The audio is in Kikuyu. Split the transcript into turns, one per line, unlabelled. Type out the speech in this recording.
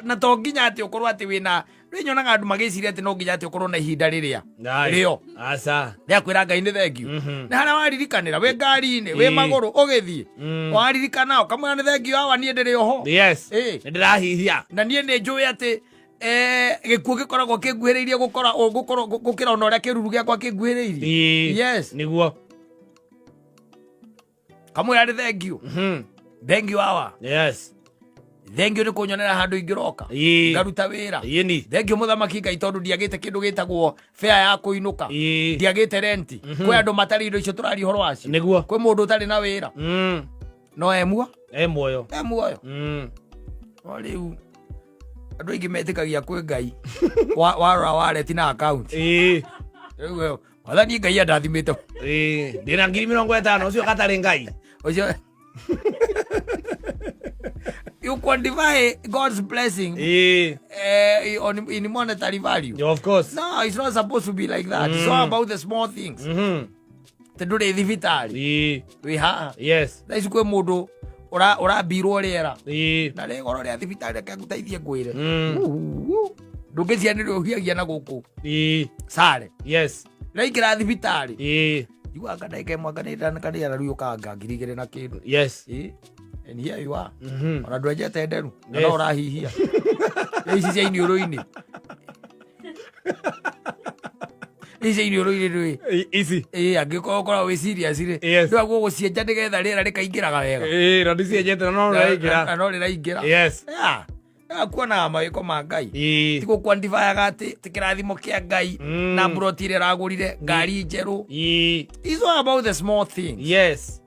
Na to nginya atĩ ũkorwo atĩ wĩna rĩ, nyonaga andũ magĩciria atĩ no nginya atĩ ũkorwo na ihinda rĩrĩa
Aye.
rĩo
Aca.
Rĩa kwĩra Ngai nĩ thengiũ. Nĩ harĩa waririkanĩra wĩ ngari-inĩ, wĩ magũrũ ũgĩthiĩ, waririkana ũkamwĩra nĩ thengiũ awa, niĩ ndĩrĩ oho.
Nĩ ndĩrahihia.
Na niĩ nĩ njũĩ atĩ gĩkuũ gĩkoragwo kĩnguhĩrĩirie gũkora gũkorwo gũkĩra ona ũrĩa kĩruru gĩakwa kĩnguhĩrĩirie.
Nĩguo.
Kamwĩra nĩ thengiũ. Thengiũ awa. Thengiũ nĩ kũnyonera handũ ingĩroka ngaruta wĩra. Thengiũ mũthamaki Ngai, tondũ ndiagĩte kĩndũ gĩtagwo fare ya kũinũka. Ndiagĩte renti. Kwĩ andũ matarĩ indo icio tũraria ũhoro wacio. Kwĩ mũndũ ũtarĩ na wĩra no emua
E muoyo.
E muoyo. No rĩu andũ aingĩ metĩkagia kwĩ Ngai warora wallet na account. Rĩu we, Mwathani Ngai andathimĩte.
Ndĩna 50,000, ũcio gatarĩ Ngai.
Ũcio you quantify God's blessing in monetary value.
Of course.
No, it's not supposed to be like that. It's all about the small things. Tondũ ndũrĩ thibitarĩ, wĩ haha. Thaa ici kwĩ mũndũ ũrambirwo rĩera na rĩgoro rĩa thibitarĩ, reke ngũteithie ngwĩre. Ndũngĩcianĩrĩ ũhiagia na gũkũ sare. Raingĩra thibitarĩ, njiguaga ndagĩka ĩmwe kanĩra rĩu ũkanga 2000 na kĩndũ. And here you are. Ona ndwenjete nderu na no ũrahihia ici cia iniũrũ-inĩ, ici cia iniũrũ-inĩ ndũĩ.
Ici.
Ĩĩ, angĩkorwo ũkoragwo wĩ serious rĩ, ndũagwo gũcienja nĩgetha rĩera rĩkaingĩraga wega.
Na ndicienjete na no
Na
rĩraingĩra.
no rĩraingĩra. Yeah. Na kuonaga mawĩko ma Ngai. Ti gũkwantibayaga atĩ ti kĩrathimo kĩa Ngai na mburoti ĩrĩa ĩragũrire, ngari njerũ. It's all about the small things.